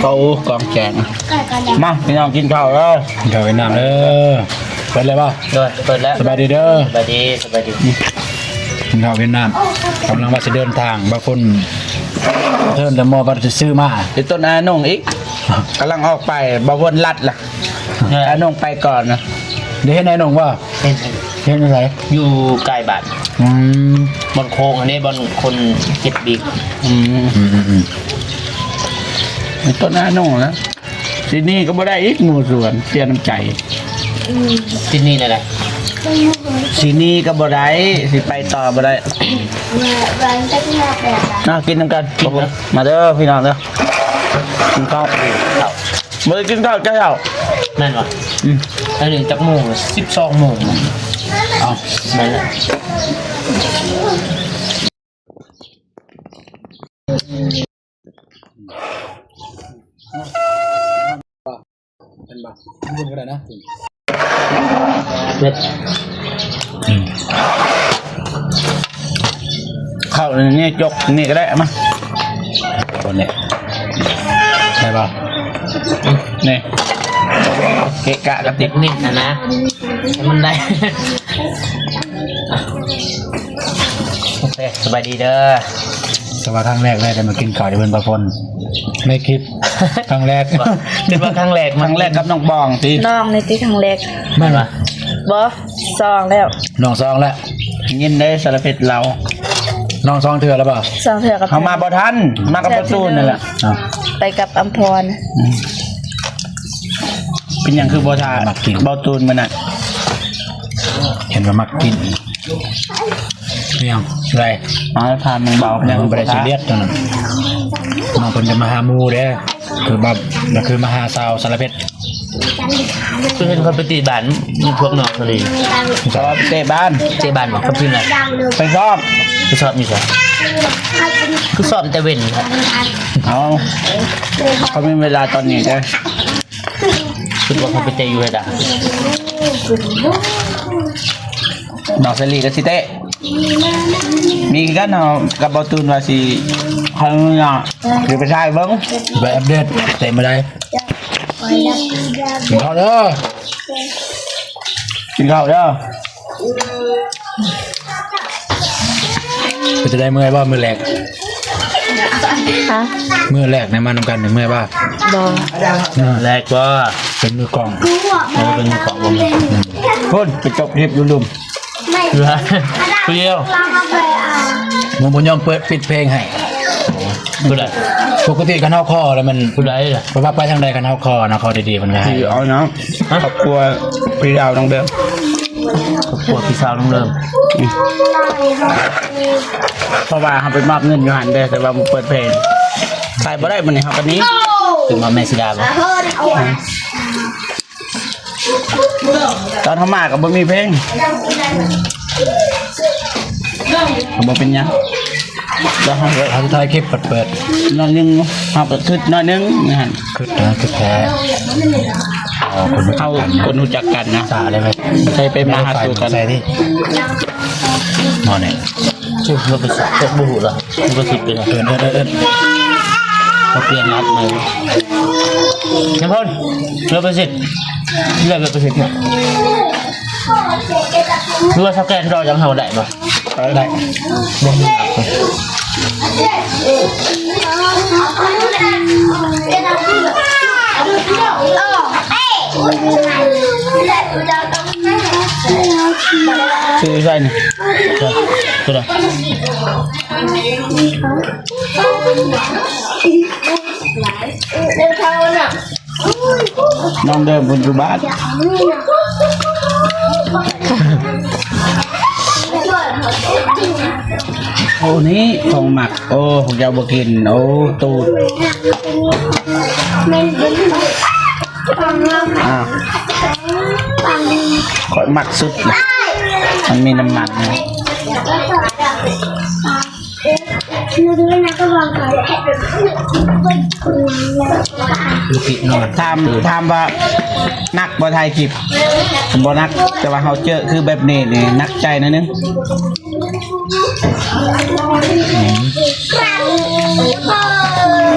ເຂົ້າກອງແຈງ. ມາ ພີ່ນ້ອງກິນເຂົ້າເດີ ກິນເຂົ້າກິນນ້ຳເດີ. ເປີດແລ້ວບໍ່? ໂດຍ ເປີດແລ້ວ. ສະບາຍດີເດີ. ສະບາຍດີ ສະບາຍດີ. ກິນເຂົ້າກິນນ້ຳ ກຳລັງວ່າຊິເດີນທາງ. ບາງຄົນເທີນແລ້ວໝໍວ່າຊິຊື້ມາ ເປັນຕົ້ນອານົງອີກ ກຳລັງອອກໄປ. ບໍ່ວົນລັດລະ ອານົງໄປກ່ອນນະ. ໄດ້ເຫັນອານົງບໍ່? ເຫັນ ເຫັນຢູ່ໃສ? ຢູ່ໃກ້ບ້ານ. ອືມ ບ່ອນໂຄ້ງຫັ້ນເດ້ ບ່ອນຄົນເຮັດບີກ. ອືມ ອືມ ອືມ ອືມ. ເປັນຕົ້ນອານົງນະ. ຊິໜີກໍບໍ່ໄດ້ອີກ ໝູ່ສວນເສຍນ້ຳໃຈ. ອືມ ຊິໜີແນວໃດ? ຊິໜີກໍບໍ່ໄດ້ ຊິໄປຕໍ່ບໍ່ໄດ້. ເອົາ ກິນນຳກັນ ກິນນະ. ມາເດີພີ່ນ້ອງເດີ ກິນເຂົ້າ. ບໍ່ໄດ້ກິນເຂົ້າ ແກ່ເຂົ້າ. ແມ່ນບໍ່? ອືມ ອັນນີ້ຈັກໂມງ? ສິບສອງໂມງ. ເອົາ ແມ່ນແຫຼະ. ເປັນບໍ່? ຢູ່ບົນກໍໄດ້ນະ. ເຮັດ ອືມ ເຂົ້ານີ້ ຈົກນີ້ກໍໄດ້. ເອົາມາ ຄົນນີ້ ໄດ້ບໍ່? ນີ້ ເກະກະກະຕິກນິດນະ ໃຫ້ມັນໄດ້. ໂອເຄ ສະບາຍດີເດີ. ແຕ່ວ່າຄັ້ງແລກເລີຍໄດ້ມາກິນເຂົ້າຢູ່ເຮືອນປາພົນໃນຄລິບ. ຄັ້ງແລກ ຄິດວ່າຄັ້ງແລກ ຄັ້ງແລກກັບນ້ອງບອງຕິ. ນ້ອງນີ້ຕິ ຄັ້ງແລກ. ແມ່ນບໍ່? ບໍ່ ສອງແລ້ວ ນ້ອງສອງແລ້ວ. ໄດ້ຍິນເດ້ ສາລະເພັດລາວ ນ້ອງສອງເທື່ອແລ້ວບໍ່? ສອງເທື່ອກັບ ເຮົາມາບໍ່ທັນ ມາກັບບໍ່ຕູນນັ້ນແຫຼະ. ໄປກັບອຳພອນ. ອືມ ເປັນຫຍັງຄືບໍ່ຖ້າ ມາກິນ ບໍ່ຕູນມື້ນັ້ນ? ເຫັນວ່າມັກກິນ. ແມ່ນຫຍັງ? ໄດ້ ເອົາ ຖາມແມ່ນເບົາ ຍັງບໍ່ໄດ້ຊີຣຽສຕອນນັ້ນ. ນ້ອງເພິ່ນຈະມາຫາໝູ່ເດ້ ຄືແບບ ກໍຄືມາຫາສາວສາລະເພັດ. ຄືເຫັນເຂົາໄປເຕະບານ ພວກນ້ອງເຂົານີ້ ເຂົາໄປເຕະບານ. ເຕະບານບໍ່? ກັບທີມໃດ? ໄປຊ້ອມ. ໄປຊ້ອມຢູ່ໃສ? ຄືຊ້ອມແຕ່ເວັນ. ເອົາ ເຂົາມີເວລາຕອນນີ້ເດ້. ຄິດວ່າເຂົາໄປເຕະຢູ່ໃດ? ນ້ອງສາລີກໍຊິເຕະ ມີຄືກັນເນາະ ກັບເບົາຕູນວ່າຊິ ເຮົາເນາະ ຊິໄປຖ່າຍເບິ່ງ ໄປອັບເດດ ເຕະມື້ໃດ. ກິນເຂົ້າເດີ ກິນເຂົ້າເດີ. ເປັນຈັ່ງໃດ ເມື່ອຍບໍ່ ມື້ແລກ? ຮະ? ມື້ແລກໃນມານຳກັນນີ້ ເມື່ອຍບໍ່? ບໍ່. ເມື່ອຍແລກບໍ່? ເປັນມືກ້ອງ. ໂອ້ ເປັນມືກ້ອງບໍ່? ພຸ້ນ ໄປຈົບຄລິບຢູ່ລຸ່ມ ຜູ້ດຽວ ບໍ່ ບໍ່ຍອມເປີດ ປິດເພງໃຫ້. ຜູ້ໃດ? ປົກກະຕິຄັນເຮົາຂໍແລ້ວມັນ ຜູ້ໃດລະ? ບໍ່ວ່າໄປທາງໃດ ຄັນເຮົາຂໍນະ ຂໍດີໆ ມັນກໍໃຫ້. ເອົາເນາະ ຄອບຄົວພີ່ສາວນ້ອງເດີມ ຄອບຄົວພີ່ສາວນ້ອງເດີມ. ເພາະວ່າເຮົາໄປມອບເງິນຢູ່ຫັ້ນເດ້ ແຕ່ວ່າບໍ່ເປີດເພງ ໄປບໍ່ໄດ້ມື້ນີ້ ເຮົາກໍໜີ. ຄືມາແມ່ສີດາບໍ່? ຕອນເຮົາມາກໍບໍ່ມີເພງ ກໍບໍ່ເປັນຫຍັງ. ແລ້ວເຮົາ ເຮົາຖ່າຍຄລິບເປີດໆ ໜ້ອຍໜຶ່ງ ເຮົາກໍຄຶດໜ້ອຍໜຶ່ງນະ. ຄຶດນະ ຄຶດແທ້. ເຮົາຄົນຮູ້ຈັກກັນນະ ສາໄດ້ໄໝ? ໃສ່ໄປມາຫາສູ່ກັນ ໃສ່ນີ້ ໝໍ້ນີ້ ລະປະສິດ ບໍ່ຮູ້ລະ ລະປະສິດເປັນຫຍັງ? ເອີ້ນ ເອີ້ນ ເອີ້ນ ເຂົາປ່ຽນນັດໃໝ່. ຍາມພົນ ລະປະສິດ ເລື່ອນລະປະສິດ ຫຼືວ່າສະແກນດອກຫຍັງເຮົາໄດ້ບໍ່? ໄດ້ ບໍ່ມີ. ຊື້ໃສ່ນີ້ ຕົວໃດ? ນ້ອງເດີມເພິ່ນຢູ່ບ້ານ. ໂອ້ ນີ້ຂອງໝັກ. ໂອ້ ພວກເຈົ້າບໍ່ກິນ. ໂອ້ ຕູດ. ອ້າວ ຂ້ອຍມັກສຸດລະ ມັນມີນ້ຳມັນ. ຖາມ ຖາມວ່າໜັກບໍ່ຖ່າຍຄລິບ? ບໍ່ໜັກ ແຕ່ວ່າເຮົາເຈີຄືແບບນີ້ນີ້ໜັກໃຈໜ້ອຍໜຶ່ງ.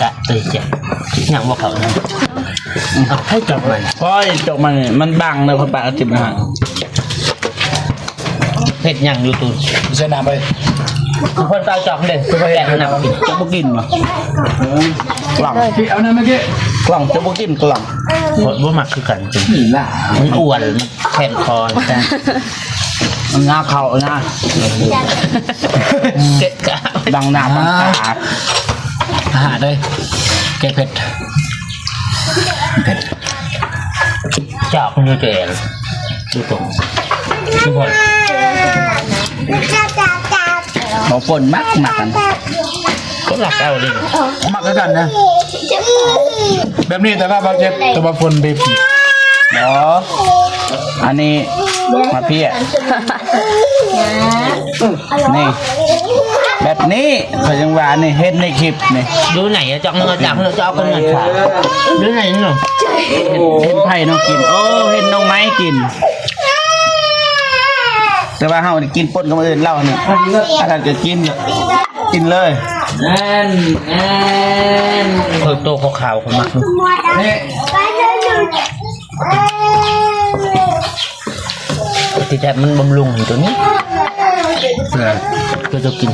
ກະເຕີຍເຈັບ ຍັງບໍ່ເຂົ້ານະ. ໃຫ້ຈອກມັນ ໂອ້ຍ ຈອກມັນນີ້ມັນບັງເດີ ເພິ່ນປາກກະຈິບນະ. ເຮັດຫຍັງຢູ່ຕູ້? ໃສ່ນ້ຳໄປ. ເພິ່ນປາກຈອກເດ້ ຄືບໍ່ເຮັດນ້ຳກິນ. ຈະບໍ່ກິນບໍ່? ກະລ່ອງ ເອົານ້ຳມາກິນ. ກະລ່ອງ ຈະບໍ່ກິນກະລ່ອງ. ຂ້ອຍບໍ່ມັກຄືກັນ. ມັນອ້ວນ ມັນແຂນຄໍ. ໜ້າເຂົ້ານະ ເກະກະ ບັງໜ້າບັງຕາ. ອາຫານເດ້ ແກງເຜັດ ເຜັດ ຈອກຢູ່ແຕ່ຢູ່ຕົງ ທຸກຄົນ ບໍ່ຝົນມັກ ມັກກັນ ກໍລັກເອົາເດ້ ມັກຄືກັນນະ. ແບບນີ້ແຕ່ວ່າບໍ່ເຈັບ ແຕ່ວ່າຝົນບີບ. ບໍ່ ອັນນີ້ມາເພຍ ນີ້ ແບບນີ້ເຂົາຍັງວ່ານີ້ ເຫັນໃນຄລິບນີ້. ຢູ່ໃນຈອກເງິນຈາກເຮົາຈະເອົາກັນເງິນຊາ ຢູ່ໃນເນາະ. ເຫັນ ເຫັນໃຜເນາະກິນ? ໂອ້ ເຫັນນ້ອງໄມ້ກິນ ແຕ່ວ່າເຮົານີ້ກິນປົນກັບມື້ອື່ນ ລາວນີ້ ອັນນັ້ນກໍກິນ ກິນເລີຍ. ແມ່ນ ແມ່ນ ເອີ ໂຕຂາວໆ ຂ້ອຍມັກ. ທີ່ແທ້ມັນບຳລຸງໂຕນີ້ ເພື່ອ ເພື່ອຈະກິນ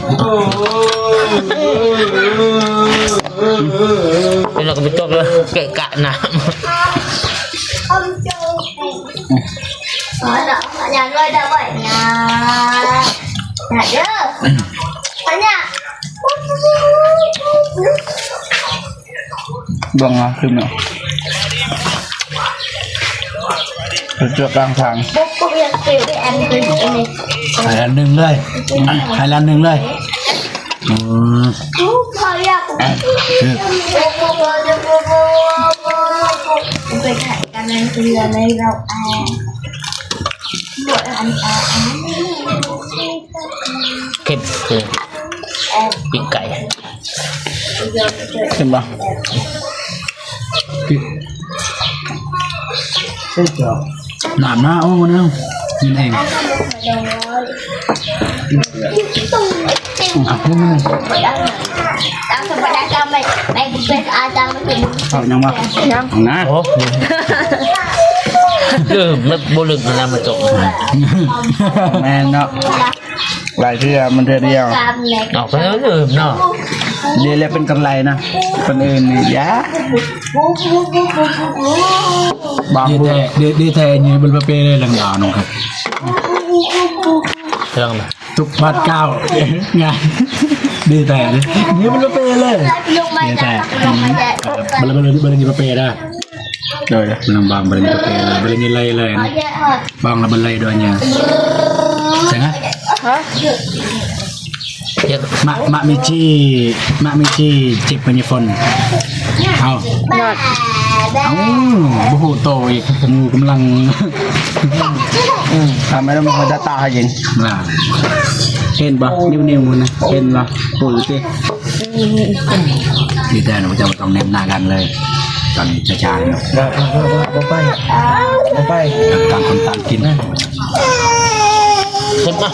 ແລ້ວກໍໄປຕົກເລີຍ ເກະກະນ້ຳ. ເບິ່ງວ່າຄືແນວ ເຈາະກາງທາງ ໃຫ້ອັນໜຶ່ງເລີຍ ໃຫ້ອັນໜຶ່ງເລີຍ. ອືມ ເຄັມ ເອີ ປີ້ງໄກ່ ເຫັນບໍ່? ນ້ຳນະ ໂອ້ ນະ ກິນເອງ. ເອົາຍັງບໍ່? ຍັງນະ. ໂອ້ ເລີ່ມ ບໍ່ເລິກນະ ມາຈົບ. ແມ່ນເນາະ. ຫຼາຍເທື່ອມັນເທື່ອດຽວ ອອກໄປເລີ່ມເນາະ. ເດແລ້ວເປັນກັນໄລນະ ຄົນອື່ນນີ້ຢ່າ ບາງ ດີແທ້ ດີ ດີແທ້ ນີ້ມັນບໍ່ເປເລີຍ ຫຼັງດາວນຳກັນ ເລື່ອງນະ ທຸກບາດກ້າວ ງ່າຍ ດີແທ້ ນີ້ມັນບໍ່ເປເລີຍ ດີແທ້ ອືມ ບໍ່ເລີຍ ບໍ່ເລີຍ ບໍ່ເລີຍ ບໍ່ເປເດີ. ໂດຍ ລຳບາງ ບໍ່ໄດ້ມີກາເຟເລີຍ ບໍ່ໄດ້ມີໄລເລີຍນະ ບາງລະບໍ່ໄລດອຍຫຍັງ ຈັ່ງນະ ຮະ ມະ ມະມີຈີ ມະມີຈີ ເຈັບໄປໃນຝົນ ເອົາ ຍອດ ເອົາ ບໍ່ຮູ້ໂຕອີກ ໝູ່ກຳລັງ ອືມ ທຳໃຫ້ລະມັນດາຕາໃຫ້ເຢັນ ເຫັນບໍ່ ນິ້ວໆ ນະ ເຫັນບໍ່ ປູຕິ. ດີແທ້ນະ ເຈົ້າບໍ່ຕ້ອງແນມໜ້າກັນເລີຍ ຕອນຊ້າໆ ເນາະ ບໍ່ ບໍ່ ບໍ່ ບໍ່ໄປ ບໍ່ໄປ ຕ່າງຄົນຕ່າງກິນ ເຮັດມາ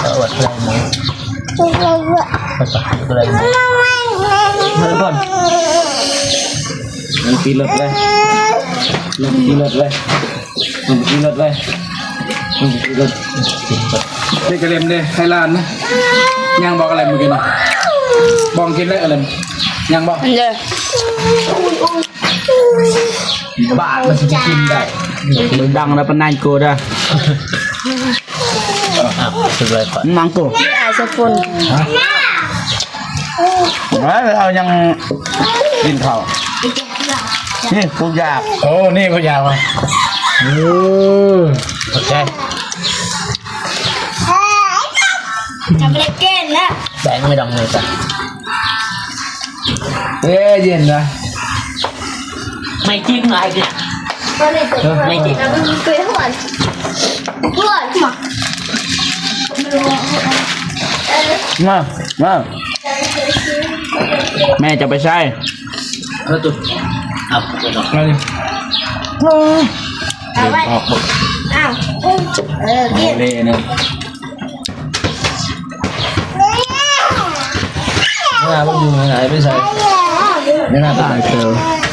ເອົາໄວ້ ເອົາໄວ້ ເອົາໄວ້ ຂີ່ລົດໄວ້ ຂີ່ລົດໄວ້ ຂີ່ລົດໄວ້ ຂີ່ລົດ ເດັກກະເລັມເດ້ ໃຫ້ຫຼານນະ ຍັງບໍ່ກະເລັມມື້ກີ້ນະ ບອງກິນແລ້ວກະເລັມ ຍັງບໍ່ ເດີ ບາດມັນຊິກິນໄດ້ ເບິ່ງດັງແລ້ວປານນັ້ນໂກດາ ອ່ະ ສຸດເລີຍ ມັງໂກ ອາຍສະຝົນ ເອົາຍັງກິນເຂົ້າ ນີ້ຜູ້ຢາກ ໂອ້ ນີ້ຜູ້ຢາກວ່າ ເອີ ໂອເຄ ຈະບໍ່ໄດ້ເກນນະ ແບງໄວ້ດອກໜຶ່ງ ເອີ ເຢັນນະ ໄມ້ຈິກໜ້ອຍ ໄມ້ຈິກ ມາ ມາ ແມ່ຈະໄປໃສ? ເອົາ ມາດິ ເອົາໄວ້ ເອົາ ເອີ ກິນ ເລນະ. ໜ້າມັນຢູ່ໃນໄປໃສ່ ໃນໜ້າໄປໃສ່ ອ່າ ໂອເຄ